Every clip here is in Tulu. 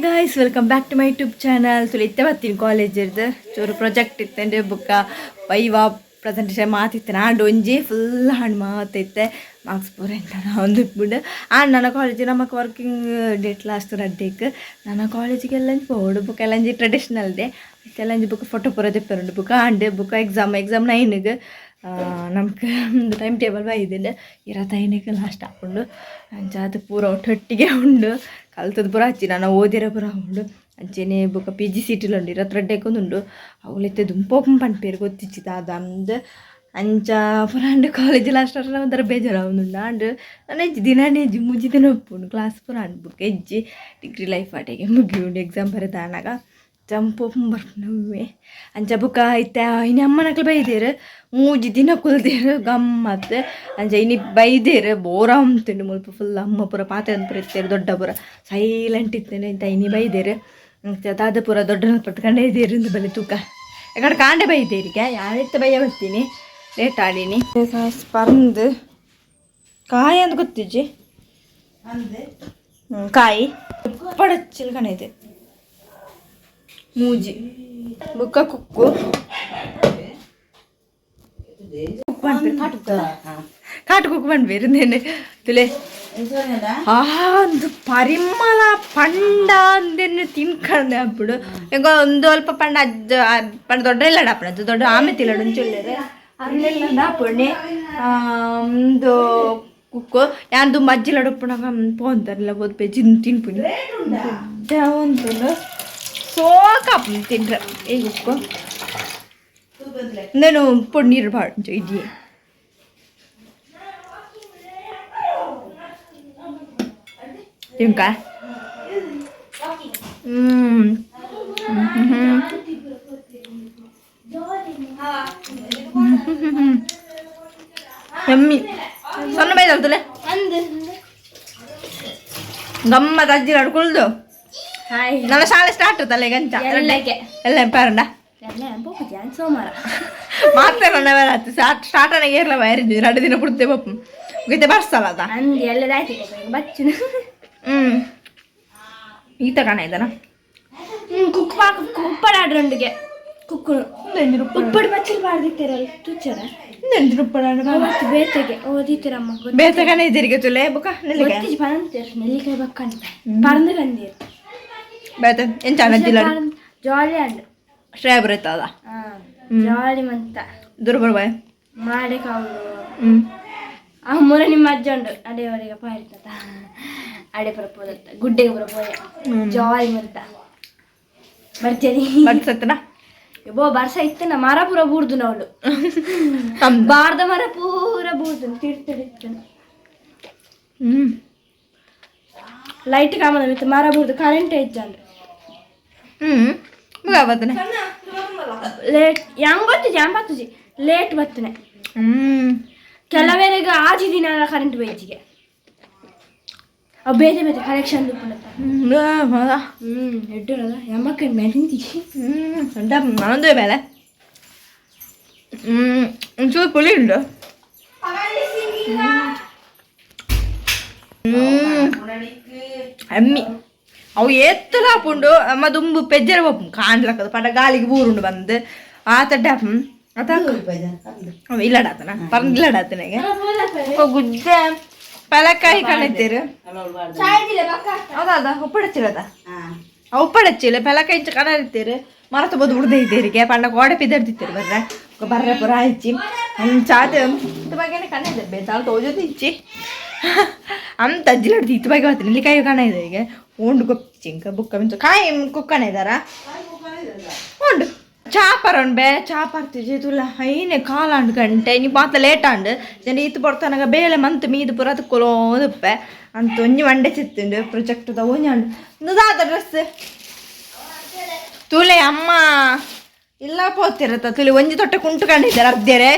Guys, welcome back to my YouTube channel. ತುಳಿತ್ತೆ ಬರ್ತೀನಿ college ಇರ್ದು ಚೂರು ಪ್ರಾಜೆಕ್ಟ್ ಇತ್ತಂಡೆ, ಬುಕ್ಕ, ವೈವಾ, ಪ್ರೆಸೆಂಟೇಷನ್ ಮಾತಿತ್ತು. ಆಂಡ್ ಒಂಜಿ ಫುಲ್ ಹಣ್ಣು ಮಾತೈತೆ, ಮಾರ್ಕ್ಸ್ ಪೂರ ಎಂತ ಒಂದು ಇಟ್ಬಿಟ್ಟು. ಆಂಡ್ ನನ್ನ ಕಾಲೇಜ್ ನಮಕ್ working date last ರಡ್ಡೇಕ್. ನನ್ನ ಕಾಲೇಜಿಗೆಲ್ಲ ಪೋಡು. ಬುಕ್ ಎಲ್ಲ ಟ್ರೆಡಿಷ್ನಲ್ ಡೇ ಎಲ್ಲ ಬುಕ್ ಫೋಟೋ ಪೂರ ದೆಪ್ಪರುಂಡು. ಬುಕ್ ಆಂಡ್ ಬುಕ್ ಎಕ್ಸಾಮ್ ಎಕ್ಸಾಮ್ 9ಗೆ. ನಮ್ಗೆ ಒಂದು ಟೈಮ್ ಟೇಬಲ್ ಬೈದಿಂಡೆ, 25ಕ್ಕೆ ಲಾಸ್ಟ್ ಆಪುಂಡು. ಅಂಚ ಅದು ಪೂರ ಒಟ್ಟೊಟ್ಟಿಗೆ ಉಂಡು. ಕಲ್ತದ್ದು ಪೂರ ಹಚ್ಚಿ ನಾನು ಓದಿರ ಪೂರ ಉಂಡು. ಅಂಚೆನೆ ಬೊಕ ಪಿ ಜಿ ಸಿಟಿಲು ಉಂಡು, 22ಕ್ಕೆ ಉಂಡು. ಅವುಲಿತ್ತೆ ದುಂಪೋಪು ಪನ್ಪೇರು ಗೊತ್ತಿಚ್ಚಿದ ಅದಂದು. ಅಂಚ ಪೂರ ಅಂಡ್ ಕಾಲೇಜ್ ಲಾಸ್ಟ್ ಒಂಥರ ಬೇಜಾರಾವೊಂದುಂಡು. ಆಂಡ್ ನಾನು ಹೆಜ್ಜಿ ದಿನಾನೇ ಹೆಜ್ಜಿ 3 ದಿನ ಉಪ್ಪುಂಡು ಕ್ಲಾಸ್ ಪೂರ. ಅಂಡ್ ಬುಕ್ ಹೆಜ್ಜಿ ಡಿಗ್ರಿ ಲೈಫ್ ಆಟೆಗೆ ಮುಗಿಯುಂಡು. ಎಕ್ಸಾಮ್ ಬರೆದಾನಾಗ ಜಂಪು ಬರ್ಪುನವ್ವೆ. ಅಂಚ ಬುಕ್ಕ ಇತ್ತೆ ಇನಿ ಅಮ್ಮನಕ್ಲು ಬೈದೇರು, 3 ದಿನ ಕುಲ್ದೇರು ಗಮ್ಮತ್. ಅಂಚ ಇನಿ ಬೈದೇರು, ಬೋರ ಉಂಟು ಮುಲ್ಪ ಫುಲ್. ಅಮ್ಮ ಪೂರ ಪಾತೆ ಪೂರ ಇತ್ತೇರು, ದೊಡ್ಡ ಪೂರ ಸೈಲೆಂಟ್ ಇತ್ತೇನೆ ಇಂತ. ಇನಿ ಬೈದೇರು ದಾದ ಪೂರ ದೊಡ್ಡ ಪತ್ಕಂಡೆ ಇದ್ದೀರು ಇಂದು ಬಲೆ ತೂಕ. ಯಾಕಂದ್ರೆ ಕಾಂಡೆ ಬೈದೇರಿಗೆ ಯಾರಿತ್ತ ಬೈಯ ಬರ್ತೀನಿ, ಲೇಟ್ ಆಡೀನಿ. ಪರಂದು ಕಾಯಿ ಅಂತ ಗೊತ್ತಿಜ್ಜಿ, ಕಾಯಿ ಉಪ್ಪಡಚ್ಚಿಲ್ ಇದೆ. ಮೂಜಿ ಬುಕ್ಕ ಕುಕ್ಕು ಕಾಟು ಕಾಟು ಕುಕ್ಕು ಪನ್ಪೇರು ತುಲೆ. ಆ ಒಂದು ಪರಿಮಳ ಪಂಡ ಅಂದೇನೆ ತಿನ್ಕಂಡೆ ಅప్పుడు. ಎಂಗ ಒಂದು ಅಲ್ಪ ಪಂಡ ಅಜ್ಜ ಪಂಡ ದೊಡ್ಡ ಇಲ್ಲ ಅಪ್ಪಣ ದೊಡ್ಡ ಆಮೆ ತಿಲ್ಲಡು ಒಂಚೊಲ್ಲೇರು ಅರ್ಲೆಲ್ಲ ಪುಣೆ. ಒಂದು ಕುಕ್ಕು ಯಾನ್ ದುಂಬ ಅಜ್ಜಿಲಡು ಉಪ್ಪುನಗ ಪೋಂತಾರಲ್ಲ ಬೋದ್ ಜಿನ್ ತಿನ್ಪುನಿ ಉಂಟು. ಸೋಕ ತಿನ್ರೆ ಈ ಕುಕ್ಕು. నేను పొడి నీరు పాడు ఇది. ತಿನ್ಕ. ಹ್ಞೂ ಯಮ್ಮಿ. ಸಣ್ಣ ಬೈದಲ್ತಲೆ ಗಮ್ಮತ್ ಅಜ್ಜಿ ನಡ್ಕೊಳ್ದು. ನನ್ನ ಶಾಲೆ ಸ್ಟಾರ್ಟ್ ತಲೆ ಗಂಚ ಎಲ್ಲ ಪಾರಂಡ ಸೋಮವಾರ ಮಾತಾಡೋಣ. ಸ್ಟಾರ್ಟ್ ಸ್ಟಾರ್ಟ್ ಆಗಿ ಇರಲ್ಲ ವೈರ್ 2 ದಿನ ಕೊಡ್ತೇವೆ ಬಪ್ಪು ಗೀತೆ ಬರ್ಸಲ್ಲ ಅದ. ಅಂದು ಎಲ್ಲದಾಯ್ತು ಬಚ್ಚು. ಈತ ಕಾಣ ಇದ್ದಾನ. ಹ್ಞೂ, ಕುಕ್ ಪಾಕ ಉಪ್ಪಡ ಆಡ್ರೊಂಡಿಗೆ ಕುಕ್ಕು ಉಪ್ಪಡು ಬಚ್ಚಲು ಬಾರ್ದಿತ್ತಿರಲ್ಲ ತುಚ್ಚರ. ಅವತ್ತು ಬೇತೆಗೆ ಓದಿತ್ತಿರಮ್ಮ. ಬೇತೆ ಕಾಣ ಇದ್ದೀರಿಗೆ ತುಲೆ ಬುಕ್ಕ ನೆಲ್ಲಿಗೆ. ಗೊತ್ತಿಜ್ ಪರಂತೀರ್ ನೆಲ್ಲಿಕಾಯಿ ಬಕ್ಕಂತ ಪರಂದು ಕಂದೀರ್. ಬೇತೆ ಎಂಚ ಅಜ್ಜಿಲ್ಲ? ಜಾಲಿ ಅಂಡ್ ಶ್ರೇಯ ಬರುತ್ತದ. ಜಾಲಿ ಮಂತ. ದೂರ ಬರ್ಬಾಯ್. ಮಾಡೆ ಕಾವು. ಹ್ಞೂ. ಆ ಮೂರ ನಿಮ್ಮ ಅಜ್ಜ ಉಂಡು ಅಡೆಯವರೆಗೆ ಪಾರಿತದ ಅಡೆ ಪರಪೋದತ್ತ ಗುಡ್ಡೆಗೆ ಬರಪೋಯ ಜಾಲಿ ಮಂತ ಬರ್ತೀರಿ. ಬಡ್ಸತ್ತನ. ಬೋ ಬರ್ಸ ಇತ್ತನ ಮರ ಪೂರ ಬೂರ್ದು ನವಳು ಬಾರ್ದ ಮರ ಪೂರ ಬೂರ್ದು ತಿರ್ತಿಡಿತ್ತು. ಹ್ಞೂ. ಲೈಟ್ ಕಾಮನ ಮಿತ್ತು ಮರ ಬೂರ್ದು ಕರೆಂಟ್ ಹೆಚ್ಚಂಡ್ರೆ. ಹ್ಞೂ, ಮುಗಾಬತ್ತನೆ. ಲೇಟ್ ಯಾಂಗ್ ಗೊತ್ತಿಜಿ ಯಾಂಗ್ ಬತ್ತುಜಿ ಲೇಟ್ ಬತ್ತನೆ. ಹ್ಞೂ. ಕೆಲವರೆಗೆ ಆಜಿ ದಿನ ಕರೆಂಟ್ ಬೇಜಿಗೆ ಅವು ಬೇರೆ ಬೇರೆ ಕಲೆಕ್ಷನ್ ದುಪ್ಪುಂಡತ್ತ. ಹ್ಞೂ, ಎಡ್ಡುರಲ್ಲ ಯಮ್ಮಕ್ಕ ಮೆಹಂದಿ. ಹ್ಞೂ, ನಾನೊಂದೇ ಮೇಲೆ. ಹ್ಞೂ, ಒಂಚೂರು ಪುಳಿ ಉಂಟು. ಹ್ಞೂ, ಅಮ್ಮಿ ಅವು ಏತ್ತಲ ಹಾಪುಂಡು. ಅಮ್ಮ ದುಂಬು ಪೆಜ್ಜರ ಪೋಪು ಕಾಣ್ಲಕ್ಕದು ಪಂಡ ಗಾಳಿಗೆ ಬೂರುಂಡು ಬಂದು ಆ ತಡ್ಡೆ ಹಾಪು ಅತ ಇಲ್ಲಡಾತನ ಪರಂದು ಇಲ್ಲಡಾತನಿಗೆ ಗುಜ್ಜೆ ಪಲಕಾಯಿ ಕಾಣಿದ್ದೀರು. ಹೌದಾ, ಉಪ್ಪಡಚ್ಚಿಲ್ಲದ ಉಪ್ಪಡಚ್ಚಿಲ್ಲ ಪಲಕಾಯಿ ಇಂಚ ಕಾಣಿತ್ತೀರು. ಮರತ ಬೋದು ಉಡ್ದೆ ಇದ್ದೀರಿಗೆ ಪಂಡ ಗೋಡೆ ಪಿದರ್ದಿತ್ತೀರು. ಬರ್ರೆ ಬರ್ರೆ ಪೂರ ಹಚ್ಚಿ ಅಂಚಾದ ಇತ್ತ ಬಗ್ಗೆನೆ ಕಣ್ಣಿದೆ ಬೇತಾಳ ತೋಜೋದು ಇಚ್ಚಿ ಅಂತ ಅಜ್ಜಿಲಾಡ್ದು ಇತ್ತ ಬಗ್ಗೆ ಬರ್ತೀನಿ. ಇಲ್ಲಿ ಕಾಯಿ ಕಾಣ ಇದೆ ಈಗ ಉಂಡು ಗೊಪ್ಚಿಂಕ ಬುಕ್ಕ ಮಿಂಚ ಕಾಯಿ ಕುಕ್ಕಣ ಇದ್ದಾರ ಉಂಡು. ಚಾ ಪರೋಣ್ ಬೇ ಚಾ ಪರ್ತಿಜಿ ತುಲ ಐನೆ ಕಾಲಾಂಡ್ ಗಂಟೆ ನೀ ಮಾತ ಲೇಟ್ ಆಂಡ್ ಜನ ಈತು ಪೊರ್ತನಗ ಬೇಲೆ ಮಂತ್ ಮೀದು ಪೂರ ಕೊಲೋದುಪ್ಪೆ ಅಂತ ಒಂಜಿ ಮಂಡೆ ಚಿತ್ತುಂಡು ಪ್ರೊಜೆಕ್ಟ್ ಒಂಜಿ ಅಂಡು ದಾದ ಡ್ರೆಸ್ ತುಲೆ ಅಮ್ಮ ಇಲ್ಲ ಪೋತಿರತ್ತ ತುಲಿ ಒಂಜಿ ತೊಟ್ಟೆ ಕುಂಟು ಕಂಡಿದ್ದಾರೆ ಅರ್ಧೇರೆ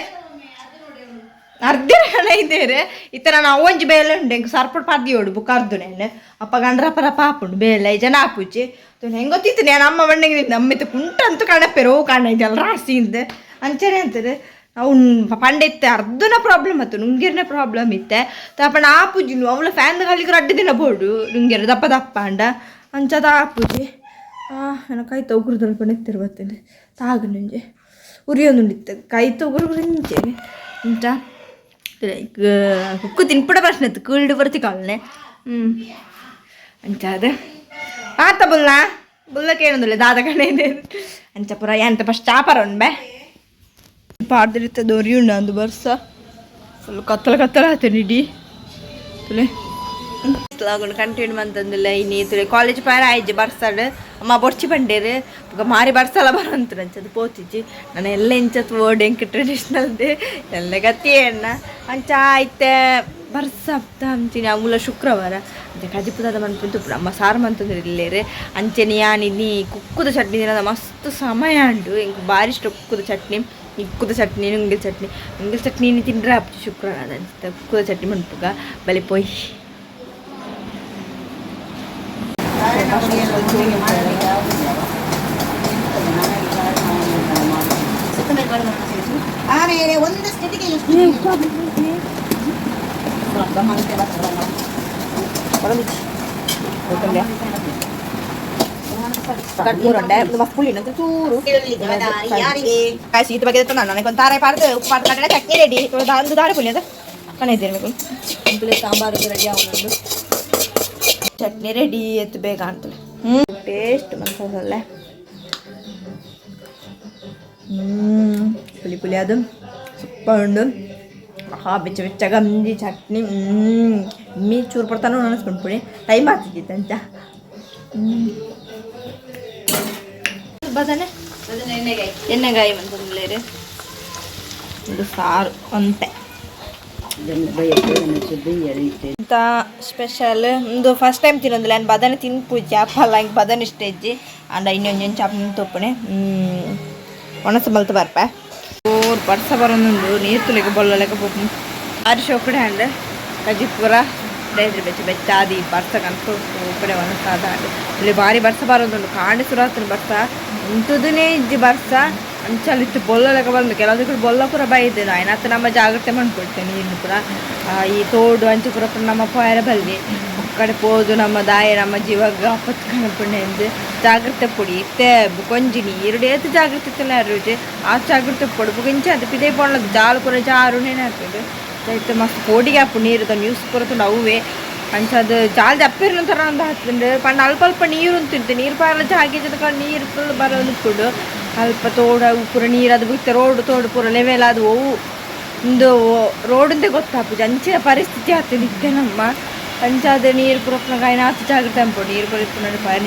ಅರ್ಧೇರೆ ಕಣ ಇದ್ದೇರೆ. ಇತ್ತ ನಾನು ಒಂಜಿ ಬೇಲೆ ಉಂಡು ಎಂಕ್ ಸರ್ಪಡ್ ಪದ್ಯೋಡು ಬುಕ್ ಅರ್ದು ನೇನು ಅಪ್ಪ ಗಂಡ್ರ ಪರ ಪಾಪುಂಡು ಬೇಲೆ ಜನ ಆಪುಚಿ ತುಲೆ ಹೆಂಗೆ ಗೊತ್ತಿತ್ತು ನಾನು ಅಮ್ಮ ಬಂಡೆಗೆ ನಮ್ಮಿತ್ತು ಕುಂಟಂತೂ ಕಾಣಪ್ಪೇರು ಕಾಣ ಇದೆಲ್ಲ ರಾಸಿ ಇಂದ ಅಂಚನೆ ಅಂತಾರೆ. ಅವ್ನು ಪಂಡೆ ಇತ್ತೆ ಅರ್ಧನ ಪ್ರಾಬ್ಲಮ್ ಆತು ನುಂಗಿರ್ನ ಪ್ರಾಬ್ಲಮ್ ಇತ್ತೆ ತಾಪಣ್ಣ ಆಪುಜಿ. ಅವಳ ಫ್ಯಾನ್ ಗಾಲಿಗೆ ರಡ್ಡು ದಿನ ಬೋಡು ನುಂಗಿರ ದಪ್ಪ ದಪ್ಪ ಅಂಡ. ಅಂಚ ತಾಪುಜಿ. ನನ್ನ ಕೈ ತೊಗುರುದಲ್ಪ ನೆತ್ತಿರು ಬರ್ತೇನೆ ತಾಗನುಂಜೆ ಉರಿಯೊಂದುಂಡಿತ್ತು ಕೈ ತೊಗುರು ಇಂಚೆ ಅಂಚ ಕುಕ್ಕು ತಿನ್ಪುಡ ಪ್ರಶ್ನೆ ಇತ್ತು ಕೀಳ್ಡು ಬರ್ತಿ ಕಾಲನೆ. ಅಂಚ ಅದು ಆತ ಬುಲ್ಲ ಬುಲ್ಲ ಕೇಳೊಂದಿಲ್ಲ ದಾದ ಕಣೆ ಅಂಚ ಪುರ ಎಂತ ಫಸ್ಟ್ ಚಾಪರ ಉಂಡ್ಬೆ ಪಾಡ್ದಿರುತ್ತೆ ದೊರಿಯುಂಡು ಅಂದು ಬರ್ಸ ಫುಲ್ ಕತ್ತಲ ಕತ್ತಲ ಆತೇನೆ ಇಡೀ ತುಲೆ ಲಾಗುಂಡು ಕಂಟಿನ್ಯೂ ಮಂತಂದಿಲ್ಲ. ಇನಿ ತುಲೆ ಕಾಲೇಜ್ ಪಾರ ಆಯ್ಜಿ ಬರ್ಸಾಡು ಅಮ್ಮ ಬೊರ್ಚಿ ಬಂಡೇರು ಬೊಕ ಮಾರಿ ಬರ್ಸಲ ಬರಂತು ಅಂಚದ ಪೋತಿಜ್ಜಿ. ನಾನು ಎಲ್ಲ ಇಂಚತ್ ವರ್ಡ್ ಎಂಕ್ ಟ್ರೆಡಿಷನಲ್ದೆ ಎಲ್ಲ ಗತಿ ಎಣ್ಣ ಅಂಚ ಐತೆ ಬರ್ಸ ಅಂಚಿನ ಅಮೂಲ ಶುಕ್ರವಾರ ಅಂಚ ಕಜಿಪುದಾದ ಮನ್ಪುಂತು ಅಮ್ಮ ಸಾರು ಮಂತಂದ್ರೆ ಇಲ್ಲೇರು. ಅಂಚೆನೆ ಯಾನ್ ಇನಿ ಕುಕ್ಕುದ ಚಟ್ನಿ ದಿನದ ಮಸ್ತ್ ಸಮಯ ಉಂಡು. ಎಂಕ್ ಬಾರಿ ಇಷ್ಟ ಕುಕ್ಕುದ ಚಟ್ನಿ. ಇಕ್ಕುದ ಚಟ್ನಿ, ನುಂಗಿಲ್ ಚಟ್ನಿ. ನುಂಗಿಲ್ ಚಟ್ನಿ ತಿಂದ್ರೆ ಆಪುಜಿ ಶುಕ್ರವಾರ ಅನ್ಸುತ್ತೆ. ಕುಕ್ಕುದ ಚಟ್ನಿ ಮನ್ಪುಗ ಬಲೆ ಪೋಯಿ. ಆಮೇಲೆ ಒಂದು ಸ್ಥಿತಿಗೆ ಎಷ್ಟು ಯಾರಿಗೆ ಶೀತ ಬಗ್ಗೆ ನನಗೆ ಒಂದು ತಾರೆ ಪಾಡ್ದು ಉಪ್ಪು ಪಾಡ್ದು ಕಟ್ಟಡ ಚಟ್ನಿ ರೆಡಿ. ಒಂದು ದಾರೆ ಪುಳಿ ಅದು ಕಣ ಇದ್ದೇನೆ. ಸಾಂಬಾರು ರೆಡಿ ಆವೊಂದು, ಚಟ್ನಿ ರೆಡಿ ಎತ್ತು ಬೇಗ ಅಂತಲೇ ಟೇಸ್ಟ್ ಮನ್ಸಲ್ಲ. ಪುಳಿ ಪುಳಿ ಅದು ಸೂಪರ್ ಉಂಡು. ಹಾ, ಬೆಚ್ಚ ಬೆಚ್ಚ ಗಂಜಿ ಚಟ್ನಿ. ಮೀ ಚೂರು ಪಡ್ತಾನೋ ಅನಿಸ್ಕೊಂಡು ಟೈಮ್ ಆಗ್ತಿದ್ದಿತ್ತು ಅಂಚ. ಬದನೆ ಎಣ್ಣೆಗಾಯಿ ಮಂತಂದ್ಲೇರು. ಇದು ಸಾರು ಒಂತೆ ಅಂತ ಸ್ಪೆಷಲ್. ಒಂದು ಫಸ್ಟ್ ಟೈಮ್ ತಿನ್ನೊಂದಿಲ್ಲ ನಾನು ಬದನೆ ತಿನ್ಪುಜಿ ಅಪ್ಪಲ್ಲ. ಹಿಂಗೆ ಬದನೆ ಇಷ್ಟ ಇಜ್ಜಿ ಅಂಡ ಇನ್ನೊಂದು ಚಾಪ್ ತೋಪಣೆ ಒಣಸು ಮಲ್ತು ಬರ್ಪ. ಊರು ಬರ್ಸ ಬರೋದೊಂದು ನೀರು ತುಲಿಗೆ ಬೊಲ್ಲಲೆಕ್ಕ ಪೋಪು. ಬಾರಿ ಶೋಕಡೆ ಅಂಡ್ ಕಜಿಪುರ ಡೈದ್ರಿ ಬೆಚ್ಚ ಬೆಚ್ಚಾದಿ ಬರ್ಸ ಕಂತು ಕಡೆ ಒಣಸಾದ ಇಲ್ಲಿ. ಬಾರಿ ಬರ್ಸ ಬರೋದುಂಡು. ಕಾಂಡೆ ಸುರಾತ್ರಿ ಬರ್ಸ ಉಂಟುದನೇ ಇಜ್ಜಿ. ಬರ್ಸ ಅಂಚಲಿತ್ತು ಬೊಲ್ಲಲೆಕ್ಕ ಬಂದು ಕೆಲವು ಕಡೆ ಬೊಲ್ಲ ಪೂರ ಬೈದೆ ಆಯ್ನತ್ತ. ನಮ್ಮ ಜಾಗ್ರತೆ ಮಾಡ್ಕೊಳ್ತೇನೆ ನೀರು ಪೂರ ಈ ತೋಡು ಅಂಚು ಪೂರ ಪೂರ ನಮ್ಮ ಪೋಯರ ಬಲ್ಲಿ ಕಡೆ ಪೋದು ನಮ್ಮ ದಾಯ ನಮ್ಮ ಜೀವಗ್ ಆಪತ್ತು ಕಣಪುಂಡೆ ಎಂದು ಜಾಗ್ರತೆ ಪೊಡಿ. ಇತ್ತೆ ಬುಕೊಂಜಿ ನೀರು ಏತ್ ಜಾಗ್ರತೆ ಇತ್ತಲ್ಲ ರುಚಿ ಆ ಜಾಗ್ರತೆ ಪೊಡಿ. ಬುಕ ಇಂಚ ಅದು ಪಿದೆ ಪೋಣದ ಜಾಲು ಪೂರ ಜಾರುನೇ ಆಗ್ತದೆ. ಇತ್ತೆ ಮಸ್ತ್ ಪೋಡಿಗೆ ಆಪು ನೀರುದ ನ್ಯೂಸ್ ಪೂರ ತುಂಡು ಅವುವೆ. ಅಂಚ ಅದು ಜಾಲ್ ದಪ್ಪಿರ್ನ ಥರ ಒಂದು ಹಾಕ್ತಂಡು ಪಂಡ ಅಲ್ಪ ಅಲ್ಪ ನೀರು ಉಂತಿಂತು ನೀರು ಪಾರಲ ಜಾಗೆ ಜೊತೆ ನೀರು ಫುಲ್ ಬರೋದು ಕುಡು ಅಲ್ಪ ತೋಡ ಪೂರ ನೀರು ಅದು ಬಿತ್ತೆ ರೋಡ್ ತೋಡು ಪೂರ ಲೆವೆಲ್ ಅದು ಅವು ಒಂದು ರೋಡಿಂದ ಗೊತ್ತಾಪುಜಿ ಅಂಚಿನ ಪರಿಸ್ಥಿತಿ ಆಗ್ತದೆ ಇತ್ತೆ ನಮ್ಮ. ಅಂಚಾದ ನೀರು ಪೂರ ಆತು ಜಾಗ್ರತೆ ಅಂಪು ನೀರು ಪೂರ ಇಪ್ಪುನಂಡು ಪಯಣ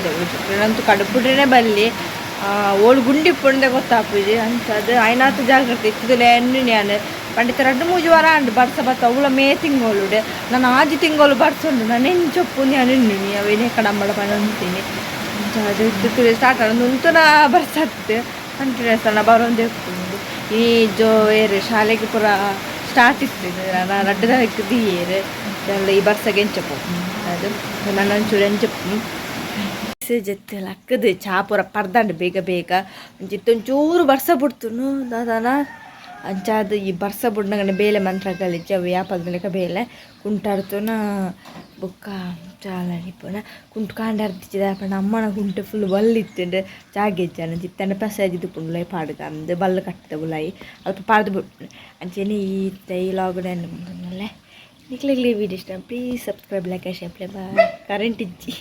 ಅಂತೂ ಕಡುಪುಡ್ರೆ ಬಲ್ಲಿ ಓಳು ಗುಂಡಿ ಇಪ್ಪುಂಡೆ ಗೊತ್ತಾಪುಜಿ. ಅಂಚಾದ ಆಯ್ನಾತು ಜಾಗ್ರತೆ ಇತ್ತುದಿಲ್ಲ ಎನ್ನು ನಾನು ಪಂಡಿತ. ರಡ್ಡು ಮೂಜಿ ವಾರ ಅಂಡು ಬರ್ಸ ಬತ್ತ ಅವುಲ ಮೇ ತಿಂಗೋಳುಡೆ ನಾನು ಆಜಿ ತಿಂಗಳು ಬರ್ಸೊಂಡು ನಾನು ಎಂಚೊಪ್ಪು ನಾನು ನೀ ಅವೇನೇ ಕಡಂಬಳ ಪಂಡ ಅಂತೀನಿ. ಅಂಚಾದ ಇತ್ತು ಸ್ಟಾರ್ಟ್ ಆಡ ಉಂತುನ ಬರ್ಸತ್ತೆ ಕಂಟಿನ್ಯೂಸ್ ಅನ್ನ ಬರೋಂದೇ ಉಂಡು. ಈ ಜೋ ಏರು ಶಾಲೆಗೆ ಪೂರ ಸ್ಟಾರ್ಟ್ ಇತ್ತು ನಾನು ರಡ್ಡು ತಾರೀಕು ದಿಯೇರು ಎಲ್ಲ ಈ ಬರ್ಸಗೆ ಎಂಚಪ್ಪು ಅದು ನನ್ನ ಒಂಚೂರು ಎಂಚಪ್ಪು ಜೆತ್ತೆ ಲಕ್ಕದು ಚಾ ಪೂರ ಪರ್ದಂಡು ಬೇಗ ಬೇಗ. ಒಂಚಿತ್ತೊಂಚೂರು ಬರ್ಸ ಬಿಡ್ತುನು ದಾದಾನ ಅಂಚಾದ ಈ ಬರ್ಸ ಬುಡ್ನಗನೆ ಬೇಲೆ ಮಂತ್ರ ಗಲಿಜ ವ್ಯಾಪದ ಬೇಲೆ ಕುಂಟಾಡ್ತುನ ಬೊಕ್ಕ ಚಾಲ ಕುಂಟು ಕಾಂಡ ಅರ್ತಿಚ್ಚಿದ ಪಂಡ ಅಮ್ಮನ ಕುಂಟು ಫುಲ್ ಬಲ್ಲಿತ್ತುಂಡು ಜಾಗೆಜ್ಜಾನ ಜಿತ್ತಂಡ ಪೆಸೇಜ್ ಪುಂಡ್ಲೈ ಪಾಡುಗ ಅಂದ್ ಬಲ್ಲು ಕಟ್ಟದ ಉಲಾಯಿ ಅಲ್ಪ ಪಾಡ್ದು ಬಿಟ್ಟು ಅಂಚೆನೆ ಈ ಈ ಲಾಗ್ಡೌನ್ ನಿಕ್ಲೆಗ್ಲೆ ವಿಡಿಯೋ ಇಷ್ಟ please subscribe, like, share. Bye. Current ಇಜ್ಜಿ.